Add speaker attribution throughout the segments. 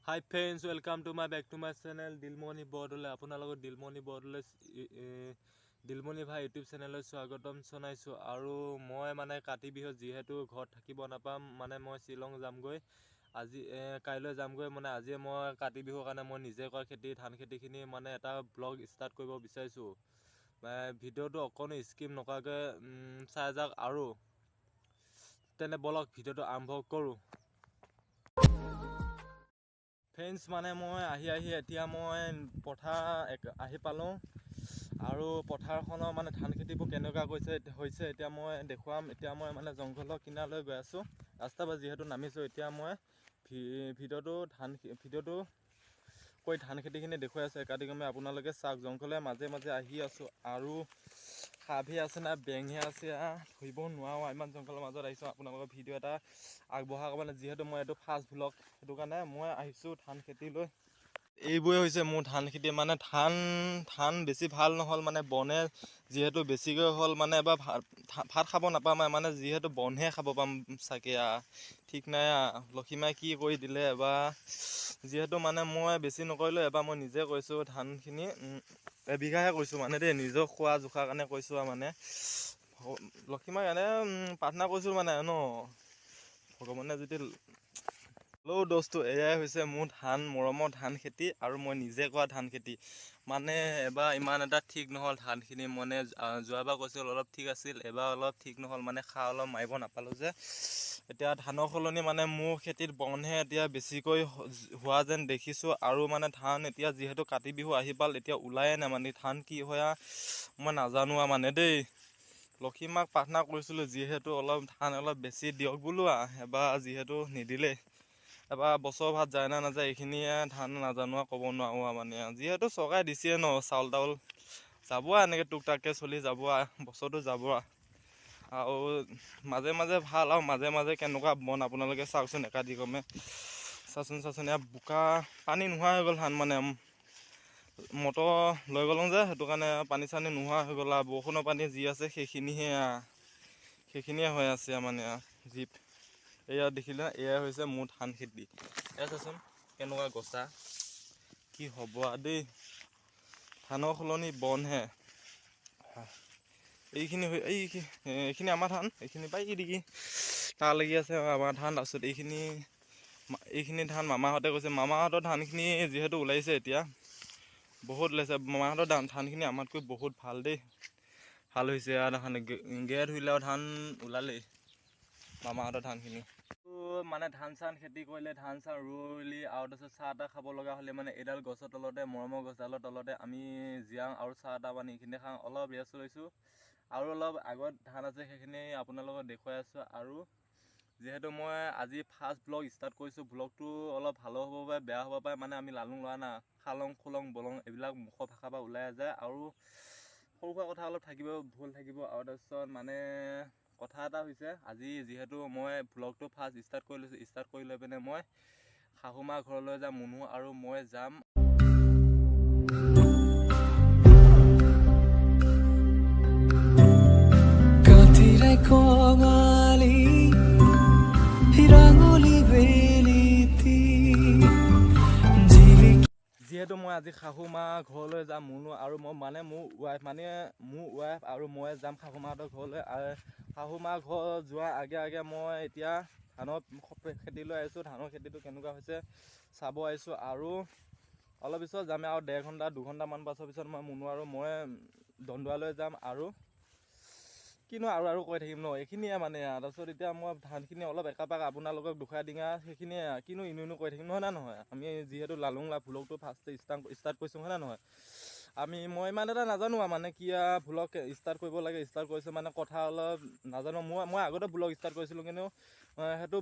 Speaker 1: Hi friends, welcome to my back to my channel Dilmoni Bordoloi. আপোনালোকক দিলমণি বৰদলৈ দিলমণি ভাই YouTube চেনেললৈ স্বাগতম জনাইছোঁ। আৰু মই মানে কাতি বিহুত যিহেতু ঘৰত থাকিব নাপাম, মানে মই শ্বিলং যামগৈ আজি, কাইলৈ যামগৈ। মানে আজিয়ে মই কাতি বিহুৰ কাৰণে মই নিজে কৰা খেতি ধান খেতিখিনি মানে এটা ব্লগ ষ্টাৰ্ট কৰিব বিচাৰিছোঁ। ভিডিঅ'টো অকণো স্কিপ নকৰাকৈ চাই যাওক। আৰু তেনে বলক ভিডিঅ'টো আৰম্ভ কৰোঁ। ফ্ৰেণ্ডছ, মানে মই আহি আহি এতিয়া মই পথাৰ আহি পালোঁ আৰু পথাৰখনৰ মানে ধান খেতিবোৰ কেনেকুৱা কৰিছে হৈছে এতিয়া মই দেখুৱাম। এতিয়া মই মানে জংঘলৰ কিনাৰলৈ গৈ আছোঁ, ৰাস্তাৰ পৰা যিহেতু নামিছোঁ। এতিয়া মই ভিডিঅ'টো ধান ভিডিঅ'টো কৈ ধান খেতিখিনি দেখুৱাই আছোঁ একাদিক্ৰমে, আপোনালোকে চাওক। জংঘলে মাজে মাজে আহি আছোঁ আৰু সাপহে আছে না বেংহে আছে ধৰিব নোৱাৰোঁ, ইমান জংঘলৰ মাজত আহিছোঁ। আপোনালোকৰ ভিডিঅ' এটা আগবঢ়াৰ কাৰণে, যিহেতু মই এইটো ফাৰ্ষ্ট ব্লগ, সেইটো কাৰণে মই আহিছোঁ ধান খেতিলৈ। এইবোৰে হৈছে মোৰ ধান খেতি। মানে ধান বেছি ভাল নহ'ল, মানে বনে যিহেতু বেছিকৈ হ'ল, মানে এবাৰ ভাত খাব নাপাম, মানে যিহেতু বনহে খাব পাম চাগে, ঠিক নাই লক্ষীমাই কি কৰি দিলে এবাৰ। যিহেতু মানে মই বেছি নকৰিলোঁ, এবাৰ মই নিজে কৰিছোঁ ধানখিনি, এবিঘাহে কৰিছোঁ মানে দেই, নিজৰ খোৱা জোখাৰ কাৰণে কৰিছোঁ। আৰু মানে লক্ষীমাক এনে প্ৰাৰ্থনা কৰিছোঁ মানে ন ভগৱানে যদি। হেল্ল' দোস্তো, এয়াই হৈছে মোৰ ধান, মৰমৰ ধান খেতি আৰু মই নিজে কৰা ধান খেতি। মানে এবাৰ ইমান এটা ঠিক নহ'ল ধানখিনি, মানে যোৱাবাৰ কৈছিল অলপ ঠিক আছিল, এবাৰ অলপ ঠিক নহ'ল, মানে সাৰ অলপ মাৰিব নাপালোঁ যে। এতিয়া ধানৰ সলনি মানে মোৰ খেতিত বনহে এতিয়া বেছিকৈ হোৱা যেন দেখিছোঁ। আৰু মানে ধান এতিয়া যিহেতু কাতি বিহু আহি পাল, এতিয়া ওলায়ে নাই, মানে ধান কি হয় মই নাজানো মানে দেই। লক্ষীমাক প্ৰাৰ্থনা কৰিছিলোঁ যিহেতু অলপ ধান অলপ বেছি দিয়ক বোলো, এবাৰ যিহেতু নিদিলে, এবাৰ বছৰ ভাত যায় না নাযায় এইখিনিয়ে ধান নাজানো, ক'ব নোৱাৰোঁ। মানে যিহেতু চৰকাৰে দিছে ন চাউল তাউল, যাব এনেকৈ টুক টাককৈ চলি যাব, বছৰটো যাব। আৰু মাজে মাজে ভাল আৰু মাজে মাজে কেনেকুৱা বন আপোনালোকে চাওকচোন একাদিক্ৰমে। চাচোন চাচোন, ইয়াত বোকা পানী নোহোৱা হৈ গ'ল ধান, মানে মটৰ লৈ গ'লোঁ যে, সেইটো কাৰণে পানী চানী নোহোৱা হৈ গ'ল। আৰু বৰষুণৰ পানী যি আছে সেইখিনিহে সেইখিনিয়ে হৈ আছে মানে জীপ। এয়া দেখিলে, এয়াই হৈছে মোৰ ধান খেতি। এয়া চাচোন কেনেকুৱা গছা, কি হ'ব দেই, ধানৰ সলনি বনহে। এইখিনি এইখিনি আমাৰ ধান, এইখিনি পাই দেখি তাৰ লাগি আছে আমাৰ ধান। তাৰপিছত এইখিনি ধান মামাহঁতে কৈছে, মামাহঁতৰ ধানখিনি যিহেতু ওলাইছে এতিয়া বহুত ওলাইছে। মামাহঁতৰ ধানখিনি আমাতকৈ বহুত ভাল দেই, ভাল হৈছে। আৰু ধান গে ধুইলে আৰু ধান ওলালেই মামাহঁতৰ ধানখিনি। মানে ধান চান খেতি কৰিলে, ধান চান ৰুই আৰু তাৰপিছত চাহ তাহ খাব লগা হ'লে মানে এইডাল গছৰ তলতে, মৰমৰ গছডালৰ তলতে আমি জীয়াওঁ আৰু চাহ তাহ পানী এইখিনি খাওঁ। অলপ ৰেষ্ট লৈছোঁ আৰু অলপ আগত ধান আছে সেইখিনি আপোনালোকক দেখুৱাই আছোঁ। আৰু যিহেতু মই আজি ফাৰ্ষ্ট ব্লগ ষ্টাৰ্ট কৰিছোঁ, ব্লগটো অলপ ভালো হ'ব পাৰে বেয়া হ'ব পাৰে, মানে আমি লালুং লোৱা না, খালং খুলং বলং এইবিলাক মুখৰ ভাষাৰ পৰা ওলাই যায় আৰু সৰু সুৰা কথা অলপ থাকিব, ভুল থাকিব। আৰু তাৰপিছত মানে কথা এটা হৈছে, আজি যিহেতু মই ব্লগটো ফাৰ্ষ্ট ষ্টাৰ্ট কৰি লৈছোঁ, ষ্টাৰ্ট কৰি লৈ পিনে মই শাহুমা ঘৰলৈ যাম, মুনু আৰু মই যাম। যিহেতু মই আজি শাহুমা ঘৰলৈ যাম, মুনু আৰু মই, মানে মোৰ ৱাইফ, মানে মোৰ ৱাইফ আৰু মই যাম শাহুমাহঁতৰ ঘৰলৈ। শাহুমা ঘৰ যোৱাৰ আগে আগে মই এতিয়া ধানৰ খেতিলৈ আহিছোঁ, ধানৰ খেতিটো কেনেকুৱা হৈছে চাব আহিছোঁ। আৰু অলপ পিছত যামেই, আৰু 1.5 ঘণ্টা 2 ঘণ্টামান পাছৰ পিছত মই মুনু আৰু মই দন্দুৱালৈ যাম। আৰু কিনো আৰু আৰু কৈ থাকিম ন, এইখিনিয়ে মানে। তাৰপিছত এতিয়া মই ধানখিনি অলপ একাপাক আপোনালোকক দেখুৱাই দিওঁ, সেইখিনিয়ে। কিনো ইনো ইনো কৈ থাকিম, নহয় না নহয়? আমি যিহেতু লালুং লা ভ্লগটো ফাৰ্ষ্ট ষ্টাৰ্ট কৰিছোঁ, হয় না নহয়? আমি মই ইমান এটা নাজানো মানে কি ভ্লগ ষ্টাৰ্ট কৰিব লাগে, ষ্টাৰ্ট কৰিছোঁ, মানে কথা অলপ নাজানো। মই আগতে ব্লগ ষ্টাৰ্ট কৰিছিলোঁ, কিন্তু সেইটো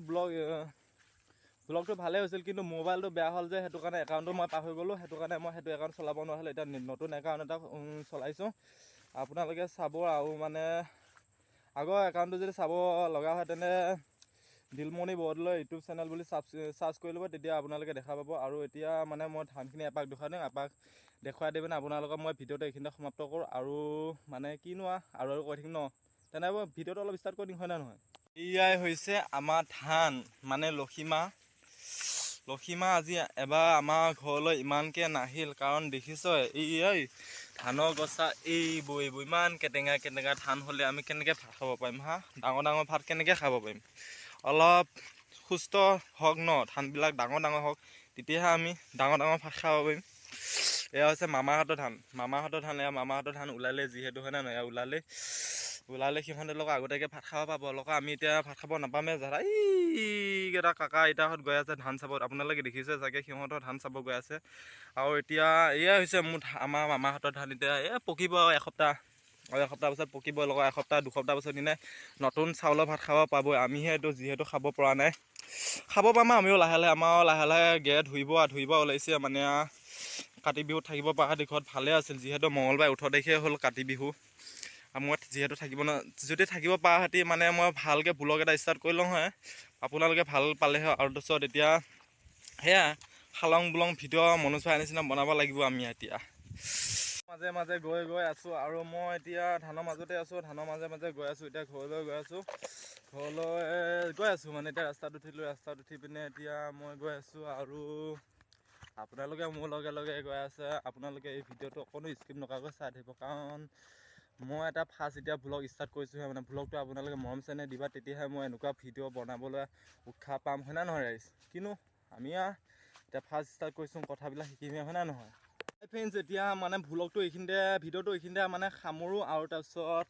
Speaker 1: ব্লগটো ভালেই হৈছিল, কিন্তু মোবাইলটো বেয়া হ'ল যে, সেইটো কাৰণে একাউণ্টটো মই পাহৰি গ'লোঁ, সেইটো কাৰণে মই সেইটো একাউণ্ট চলাব নোৱাৰা। এতিয়া নতুন একাউণ্ট এটা চলাইছোঁ, আপোনালোকে চাব। আৰু মানে আগৰ একাউণ্টটো যদি চাব লগা হয় তেনে দিলমণি বৰদলৈ ইউটিউব চেনেল বুলি চাৰ্চ কৰি ল'ব, তেতিয়া আপোনালোকে দেখা পাব। আৰু এতিয়া মানে মই ধানখিনি এপাক দেখুৱাই দিম, এপাক দেখুৱাই দি পিনে আপোনালোকক মই ভিডিঅ'টো এইখিনিতে সমাপ্ত কৰোঁ। আৰু মানে কিনো আৰু আৰু কৈ থাকিম ন, তেনে ভিডিঅ'টো অলপ ষ্টাৰ্ট কৰি দিম, হয় নে নহয়? এয়াই হৈছে আমাৰ ধান, মানে লক্ষীমা লক্ষীমা আজি এবাৰ আমাৰ ঘৰলৈ ইমানকৈ নাহিল, কাৰণ দেখিছই এই ধানৰ গছা এইবোৰ এইবোৰ ইমান কেটেঙা কেটেঙা ধান হ'লে আমি কেনেকৈ ভাত খাব পাৰিম? হা, ডাঙৰ ডাঙৰ ভাত কেনেকৈ খাব পাৰিম? অলপ সুস্থ হওক ন, ধানবিলাক ডাঙৰ ডাঙৰ হওক, তেতিয়াহে আমি ডাঙৰ ডাঙৰ ভাত খাব পাৰিম। এয়া হৈছে মামাহঁতৰ ধান, মামাহঁতৰ ধান। এয়া মামাহঁতৰ ধান ওলালে যিহেতু, হয় নে নহয়? এয়া ওলালে, ওলালে সিহঁতে লগত আগতীয়াকৈ ভাত খাব পাব। লগত আমি এতিয়া ভাত খাব নাপামেই। জানা এইকেইটা কাকা আইতাহঁত গৈ আছে ধান চাব, আপোনালোকে দেখিছে চাগে, সিহঁতৰ ধান চাব গৈ আছে। আৰু এতিয়া এয়া হৈছে মোৰ আমাৰ মামাহঁতৰ ধান। এতিয়া এয়া পকিব আৰু এসপ্তাহ, আৰু এসপ্তাহ পাছত পকিব, লগত এসপ্তাহ দুসপ্তাহ পাছত দিনে নতুন চাউলৰ ভাত খাব পাব। আমিহে এইটো যিহেতু খাব পৰা নাই, খাব পাম আমিও লাহে লাহে। আমাৰ লাহে লাহে গে ধুইব ধুইব ওলাইছে। মানে কাতি বিহুত থাকিব পৰা দিশত ভালে আছিল, যিহেতু মঙলবাৰে 18 তাৰিখে হ'ল কাতি বিহু। মই যিহেতু থাকিব ন, যদি থাকিব পৰা হেঁতি মানে মই ভালকৈ ব্লগ এটা ষ্টাৰ্ট কৰি লওঁ হয়, আপোনালোকে ভাল পালেহে। আৰু তাৰপিছত এতিয়া সেয়া খালং বুলং ভিডিঅ' মনোজ ভাইৰ নিচিনা বনাব লাগিব। আমি এতিয়া মাজে মাজে গৈ গৈ আছোঁ, আৰু মই এতিয়া ধানৰ মাজতে আছোঁ, ধানৰ মাজে মাজে গৈ আছোঁ। এতিয়া ঘৰলৈ গৈ আছোঁ, ঘৰলৈ গৈ আছোঁ। মানে এতিয়া ৰাস্তাত উঠিলোঁ, ৰাস্তাত উঠি পিনে এতিয়া মই গৈ আছোঁ, আৰু আপোনালোকে মোৰ লগে লগে গৈ আছে। আপোনালোকে এই ভিডিঅ'টো অকণো স্কিপ নকৰাকৈ চাই থাকিব, কাৰণ মই এটা ফাৰ্ষ্ট এতিয়া ভ্লগ ষ্টাৰ্ট কৰিছোঁহে। মানে ভ্লগটো আপোনালোকে মৰম চেনেহ দিবা, তেতিয়াহে মই এনেকুৱা ভিডিঅ' বনাবলৈ উৎসাহ পাম, হয় নে নহয় ৰাইজ? কিনো আমি এতিয়া ফাৰ্ষ্ট ষ্টাৰ্ট কৰিছোঁ, কথাবিলাক শিকিমহে, হয় নে নহয় ফ্ৰেণ্ডছ? এতিয়া মানে ভ্লগটো এইখিনিতে, ভিডিঅ'টো এইখিনিতে মানে সামৰোঁ, আৰু তাৰপিছত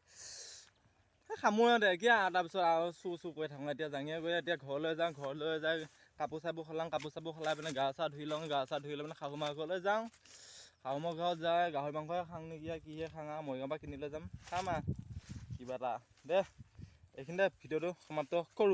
Speaker 1: সামৰোঁ এতিয়া। তাৰপিছত আৰু চু চু কৰি থাকোঁ। এতিয়া জাঙিয়া গৈ এতিয়া ঘৰলৈ যাওঁ, ঘৰলৈ যাই কাপোৰ চাপোৰ সলাওঁ, কাপোৰ চাপোৰ সলাই পিনে গা চা ধুই লওঁ, গা চা ধুই লৈ পিনে শাহু মাৰ ঘৰলৈ যাওঁ। শাহু মাৰ ঘৰত যাই গাহৰি মাংসই খাওঁ নেকি, কিহে খাওঁ, আৰু মৰিগাঁৱৰ পৰা কিনি লৈ যাম, খাম আৰু কিবা এটা দে। এইখিনিতে ভিডিঅ'টো সমাপ্ত কৰোঁ।